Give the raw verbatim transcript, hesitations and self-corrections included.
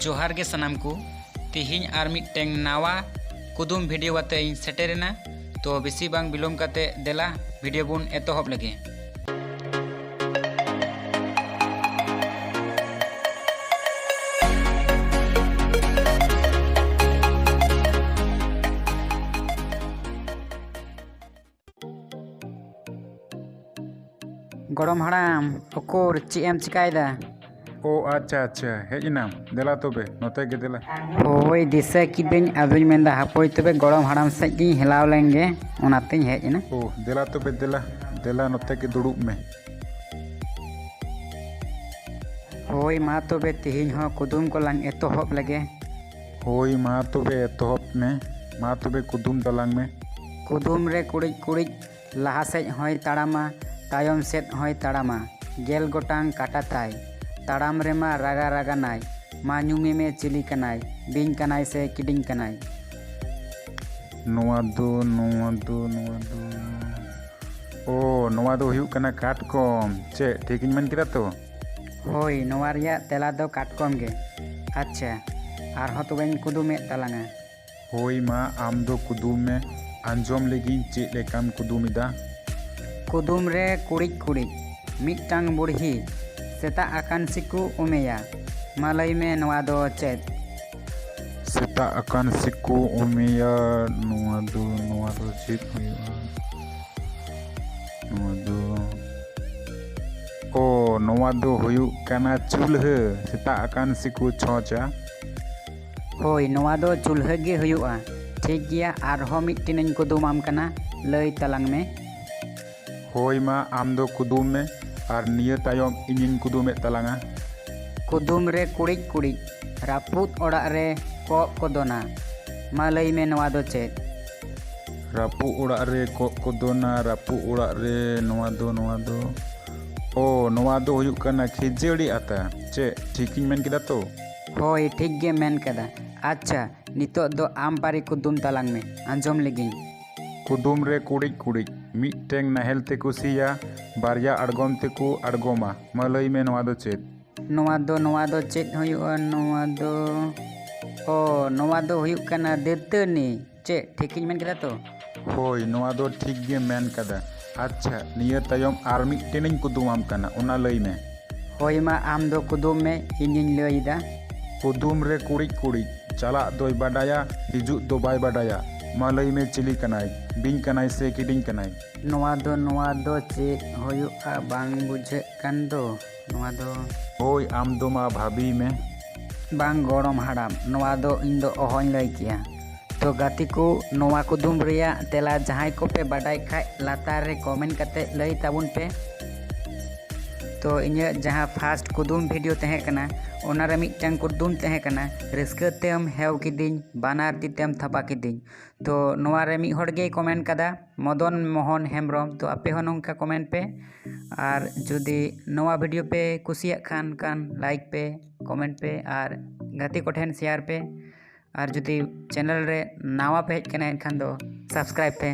ᱡᱚᱦᱟᱨ ᱜᱮ ᱥᱟᱱᱟᱢ ᱠᱚ᱾ ᱛᱤᱦᱤᱧ ᱟᱨ ᱢᱤᱫᱴᱮᱱ ᱱᱟᱣᱟ ᱠᱩᱫᱩᱢ ᱵᱷᱤᱰᱤᱭᱳ ᱟᱛᱮ ᱤᱧ ᱥᱮᱴᱮᱨᱮᱱᱟ᱾ ᱛᱚ ᱵᱮᱥᱤ ᱵᱟᱝ ᱵᱤᱞᱚᱢ ᱠᱟᱛᱮ ᱫᱮᱞᱟ ᱵᱷᱤᱰᱤᱭᱳ ᱵᱚᱱ ᱮᱛᱚᱦᱚᱵ ᱞᱮᱜᱮ᱾ ᱜᱚᱲᱚᱢ ᱦᱟᱲᱟᱢ, ᱩᱠᱩᱨ ᱪᱮᱫ ᱮᱢ ᱪᱤᱠᱟᱭᱮᱫᱟ? ᱳ ᱟᱪᱪᱷᱟ ᱟᱪᱪᱷᱟ, ᱦᱮᱡ ᱮᱱᱟᱢ? ᱫᱮᱞᱟ ᱛᱚᱵᱮ ᱱᱚᱛᱮ ᱜᱮ ᱫᱮᱞᱟ᱾ ᱦᱳᱭ, ᱫᱤᱥᱟᱹ ᱠᱤᱫᱟᱹᱧ, ᱟᱫᱚᱧ ᱢᱮᱱᱫᱟ ᱦᱟᱯᱳᱭ ᱛᱚᱵᱮ ᱜᱚᱲᱚᱢ ᱦᱟᱲᱟᱢ ᱥᱮᱫ ᱜᱤᱧ ᱦᱮᱞᱟᱣ ᱞᱮᱱ ᱜᱮ, ᱚᱱᱟᱛᱤᱧ ᱦᱮᱡ ᱮᱱᱟ᱾ ᱳ ᱫᱮᱞᱟ ᱛᱚᱵᱮ ᱫᱮᱞᱟ, ᱫᱮᱞᱟ ᱱᱚᱛᱮ ᱜᱮ ᱫᱩᱲᱩᱵ ᱢᱮ᱾ ᱦᱳᱭ, ᱢᱟ ᱛᱚᱵᱮ ᱛᱮᱦᱮᱧ ᱦᱚᱸ ᱠᱩᱫᱩᱢ ᱠᱚᱞᱟᱝ ᱮᱛᱚᱦᱚᱵ ᱞᱮᱜᱮ᱾ ᱦᱳᱭ, ᱢᱟ ᱛᱚᱵᱮ ᱮᱛᱚᱦᱚᱵ ᱢᱮ, ᱢᱟ ᱛᱚᱵᱮ ᱠᱩᱫᱩᱢ ᱛᱟᱞᱟᱝ ᱢᱮ᱾ ᱠᱩᱫᱩᱢ ᱨᱮ ᱠᱩᱲᱤᱫ ᱠᱩᱲᱤᱫ, ᱞᱟᱦᱟ ᱥᱮᱫ ᱦᱚᱸᱭ ᱛᱟᱲᱟᱢᱟ, ᱛᱟᱭᱚᱢ ᱥᱮᱫ ᱦᱚᱸᱭ ᱛᱟᱲᱟᱢᱟ, ᱜᱮᱞ ᱜᱚᱴᱟᱝ ᱠᱟᱴᱟ ᱛᱟᱭ, ᱛᱟᱲᱟᱢ ᱨᱮᱢᱟ ᱨᱟᱜᱟ ᱨᱟᱜᱟᱱᱟᱭ, ᱢᱟ ᱧᱩᱢᱮ ᱢᱮ ᱪᱤᱞᱤ ᱠᱟᱱᱟᱭ, ᱵᱤᱧ ᱠᱟᱱᱟᱭ ᱥᱮ ᱠᱤᱰᱤᱧ ᱠᱟᱱᱟᱭ? ᱱᱚᱣᱟ ᱫᱚ, ᱱᱚᱣᱟ ᱫᱚ, ᱱᱚᱣᱟ ᱫᱚ, ᱳ, ᱱᱚᱣᱟ ᱫᱚ ᱦᱩᱭᱩᱜ ᱠᱟᱱᱟ ᱠᱟᱴᱠᱚᱢ᱾ ᱪᱮᱫ, ᱴᱷᱤᱠᱤᱧ ᱢᱮᱱ ᱠᱮᱫᱟ ᱛᱚ? ᱦᱳᱭ, ᱱᱚᱣᱟ ᱨᱮᱭᱟᱜ ᱛᱮᱞᱟ ᱫᱚ ᱠᱟᱴᱠᱚᱢ ᱜᱮ᱾ ᱟᱪᱪᱷᱟ, ᱟᱨᱦᱚᱸ ᱛᱚᱵᱮᱧ ᱠᱩᱫᱩᱢᱮᱫ ᱛᱟᱞᱟᱝᱟ᱾ ᱦᱳᱭ ᱢᱟ, ᱟᱢ ᱫᱚ ᱠᱩᱫᱩᱢ ᱢᱮ, ᱟᱸᱡᱚᱢ ᱞᱮᱜᱤᱧ ᱪᱮᱫ ᱞᱮᱠᱟᱢ ᱠᱩᱫᱩᱢ ᱮᱫᱟ᱾ ᱠᱩᱫᱩᱢ ᱨᱮ ᱠᱩᱲᱤᱫ ᱠᱩᱲᱤᱫ, ᱢᱤᱫᱴᱟᱝ ᱵᱩᱲᱦᱤ, ᱥᱮᱛᱟᱜ ᱟᱠᱟᱱ ᱥᱮᱠᱚ ᱩᱢᱮᱭᱟ᱾ ᱢᱟ ᱞᱟᱹᱭ ᱢᱮ, ᱱᱚᱣᱟ ᱫᱚ ᱪᱮᱫ? ᱥᱮᱛᱟᱜ ᱟᱠᱟᱱ ᱥᱮᱠᱚ ᱩᱢᱮᱭᱟ, ᱱᱚᱣᱟ ᱫᱚ, ᱱᱚᱣᱟ ᱫᱚ ᱪᱮᱫ ᱦᱩᱭᱩᱜᱼᱟ? ᱱᱚᱣᱟ ᱫᱚ, ᱳ, ᱱᱚᱣᱟ ᱫᱚ ᱦᱩᱭᱩᱜ ᱠᱟᱱᱟ ᱪᱩᱞᱦᱟᱹ᱾ ᱥᱮᱛᱟᱜ ᱟᱠᱟᱱ ᱥᱮᱠᱚ ᱪᱷᱚᱸᱪᱟ᱾ ᱦᱳᱭ, ᱱᱚᱣᱟ ᱫᱚ ᱪᱩᱞᱦᱟᱹ ᱜᱮ ᱦᱩᱭᱩᱜᱼᱟ᱾ ᱴᱷᱤᱠ ᱜᱮᱭᱟ, ᱟᱨᱦᱚᱸ ᱢᱤᱫᱴᱮᱱᱤᱧ ᱠᱩᱫᱩᱢᱟᱢ ᱠᱟᱱᱟ, ᱞᱟᱹᱭ ᱛᱟᱞᱟᱝ ᱢᱮ᱾ ᱦᱳᱭ ᱢᱟ, ᱟᱢ ᱫᱚ ᱠᱩᱫᱩᱢ ᱢᱮ, ᱟᱨ ᱱᱤᱭᱟᱹ ᱛᱟᱭᱚᱢ ᱤᱧᱤᱧ ᱠᱩᱫᱩᱢᱮᱫ ᱛᱟᱞᱟᱝᱟ᱾ ᱠᱩᱫᱩᱢ ᱨᱮ ᱠᱩᱲᱤᱫ ᱠᱩᱲᱤᱫ, ᱨᱟᱹᱯᱩᱫ ᱚᱲᱟᱜ ᱨᱮ ᱠᱚᱸᱜ ᱠᱚ ᱫᱚᱱᱟ᱾ ᱢᱟ ᱞᱟᱹᱭ ᱢᱮ, ᱱᱚᱣᱟ ᱫᱚ ᱪᱮᱫ? ᱨᱟᱹᱯᱩᱫ ᱚᱲᱟᱜ ᱨᱮ ᱠᱚᱸᱜ ᱠᱚ ᱫᱚᱱᱟ, ᱨᱟᱹᱯᱩᱫ ᱚᱲᱟᱜ ᱨᱮ, ᱱᱚᱣᱟ ᱫᱚ, ᱱᱚᱣᱟ ᱫᱚ, ᱳ, ᱱᱚᱣᱟ ᱫᱚ ᱦᱩᱭᱩᱜ ᱠᱟᱱᱟ ᱠᱷᱟᱹᱡᱟᱹᱲᱤ ᱟᱛᱟ᱾ ᱪᱮᱫ, ᱴᱷᱤᱠᱤᱧ ᱢᱮᱱ ᱠᱮᱫᱟ ᱛᱚ? ᱦᱳᱭ, ᱴᱷᱤᱠ ᱜᱮ ᱢᱮᱱ ᱠᱟᱫᱟ᱾ ᱟᱪᱪᱷᱟ, ᱱᱤᱛᱚᱜ ᱫᱚ ᱟᱢ ᱯᱟᱹᱨᱤ ᱠᱩᱫᱩᱢ ᱛᱟᱞᱟᱝ ᱢᱮ, ᱟᱸᱡᱚᱢ ᱞᱮᱜᱤᱧ᱾ ᱠᱩᱫᱩᱢ ᱨᱮ ᱠᱩᱲᱤᱫ ᱠᱩᱲᱤᱫ, ᱢᱤᱫᱴᱮᱱ ᱱᱟᱦᱮᱞ ᱛᱮᱠᱚ ᱥᱤᱭᱟ, ᱵᱟᱨᱭᱟ ᱟᱬᱜᱚᱢ ᱛᱮᱠᱚ ᱟᱬᱜᱚᱢᱟ᱾ ᱢᱟ ᱞᱟᱹᱭ ᱢᱮ, ᱱᱚᱣᱟ ᱫᱚ ᱪᱮᱫ? ᱱᱚᱣᱟ ᱫᱚ, ᱱᱚᱣᱟ ᱫᱚ ᱪᱮᱫ ᱦᱩᱭᱩᱜᱼᱟ? ᱱᱚᱣᱟ ᱫᱚ, ᱚ, ᱱᱚᱣᱟ ᱫᱚ ᱦᱩᱭᱩᱜ ᱠᱟᱱᱟ ᱫᱟᱹᱛᱟᱹᱱᱤ᱾ ᱪᱮᱫ, ᱴᱷᱤᱠᱤᱧ ᱢᱮᱱ ᱠᱮᱫᱟ ᱛᱚ? ᱦᱳᱭ, ᱱᱚᱣᱟ ᱫᱚ ᱴᱷᱤᱠ ᱜᱮ ᱢᱮᱱ ᱠᱟᱫᱟ᱾ ᱟᱪᱪᱷᱟ, ᱱᱤᱭᱟᱹ ᱛᱟᱭᱚᱢ ᱟᱨ ᱢᱤᱫᱴᱮᱱᱤᱧ ᱠᱩᱫᱩᱢᱟᱢ ᱠᱟᱱᱟ, ᱚᱱᱟ ᱞᱟᱹᱭ ᱢᱮ᱾ ᱦᱳᱭ, ᱢᱟ ᱟᱢ ᱫᱚ ᱠᱩᱫᱩᱢ ᱢᱮ, ᱤᱧᱤᱧ ᱞᱟᱹᱭ ᱮᱫᱟ᱾ ᱠᱩᱫᱩᱢ ᱨᱮ ᱠᱩᱲᱤᱫ ᱠᱩᱲᱤᱫ, ᱪᱟᱞᱟᱜ ᱫᱚᱭ ᱵᱟᱰᱟᱭᱟ, ᱦᱤᱡᱩᱜ ᱫᱚ ᱵᱟᱭ ᱵᱟᱰᱟᱭᱟ᱾ ᱢᱟ ᱞᱟᱹᱭ ᱢᱮ, ᱪᱤᱞᱤ ᱠᱟᱱᱟᱭ? ᱵᱤᱧ ᱠᱟᱱᱟᱭ ᱥᱮ ᱠᱤᱫᱤᱧ ᱠᱟᱱᱟᱭ? ᱱᱚᱣᱟ ᱫᱚ, ᱱᱚᱣᱟ ᱫᱚ ᱪᱮᱫ ᱦᱩᱭᱩᱜᱼᱟ? ᱵᱟᱝ ᱵᱩᱡᱷᱟᱹᱜ ᱠᱟᱱ ᱫᱚ᱾ ᱱᱚᱣᱟ ᱫᱚ ᱦᱳᱭ, ᱟᱢ ᱫᱚ ᱢᱟ ᱵᱷᱟᱹᱵᱤᱭ ᱢᱮ᱾ ᱵᱟᱝ ᱜᱚᱲᱚᱢ ᱦᱟᱲᱟᱢ, ᱱᱚᱣᱟ ᱫᱚ ᱤᱧ ᱫᱚ ᱚᱦᱚᱧ ᱞᱟᱹᱭ ᱠᱮᱭᱟ᱾ ᱛᱚ ᱜᱟᱛᱮ ᱠᱚ, ᱱᱚᱣᱟ ᱠᱩᱫᱩᱢ ᱨᱮᱭᱟᱜ ᱛᱮᱞᱟ ᱡᱟᱦᱟᱸᱭ ᱠᱚᱯᱮ ᱵᱟᱰᱟᱭ ᱠᱷᱟᱡ, ᱞᱟᱛᱟᱨ ᱨᱮ ᱠᱚᱢᱮᱱᱴ ᱠᱟᱛᱮ ᱞᱟᱹᱭ ᱛᱟᱵᱚᱱ ᱯᱮ᱾ ᱛᱚ ᱤᱧᱟᱹᱜ ᱡᱟᱦᱟᱸ ᱯᱷᱟᱥᱴ ᱠᱩᱫᱩᱢ ᱵᱷᱤᱰᱤᱭᱳ ᱛᱟᱦᱮᱸ ᱠᱟᱱᱟ, ᱚᱱᱟᱨᱮ ᱢᱤᱫᱴᱟᱝ ᱠᱩᱫᱩᱢ ᱛᱟᱦᱮᱸ ᱠᱟᱱᱟ, ᱨᱟᱹᱥᱠᱟᱹ ᱛᱮᱢ ᱦᱮᱣ ᱠᱤᱫᱤᱧ, ᱵᱟᱱᱟᱨ ᱛᱤ ᱛᱮᱢ ᱛᱷᱟᱯᱟ ᱠᱤᱫᱤᱧ᱾ ᱛᱚ ᱱᱚᱣᱟ ᱨᱮ ᱢᱤᱫ ᱦᱚᱲ ᱜᱮᱭ ᱠᱚᱢᱮᱱᱴ ᱠᱟᱫᱟ, ᱢᱚᱫᱚᱱ ᱢᱳᱦᱚᱱ ᱦᱮᱢᱵᱨᱚᱢ᱾ ᱛᱚ ᱟᱯᱮ ᱦᱚᱸ ᱱᱚᱝᱠᱟ ᱠᱚᱢᱮᱱᱴ ᱯᱮ᱾ ᱟᱨ ᱡᱩᱫᱤ ᱱᱚᱣᱟ ᱵᱷᱤᱰᱤᱭᱳ ᱯᱮ ᱠᱩᱥᱤᱭᱟᱜ ᱠᱷᱟᱱ, ᱠᱷᱟᱱ ᱞᱟᱭᱤᱠ ᱯᱮ, ᱠᱚᱢᱮᱱᱴ ᱯᱮ ᱟᱨ ᱜᱟᱛᱮ ᱠᱚᱴᱷᱮᱱ ᱥᱮᱭᱟᱨ ᱯᱮ᱾ ᱟᱨ ᱡᱩᱫᱤ ᱪᱮᱱᱮᱞ ᱨᱮ ᱱᱟᱣᱟ ᱯᱮ ᱦᱮᱡ ᱟᱠᱟᱱᱟ, ᱮᱱᱠᱷᱟᱱ ᱫᱚ ᱥᱟᱵᱥᱠᱨᱟᱭᱤᱵᱽ ᱯᱮ᱾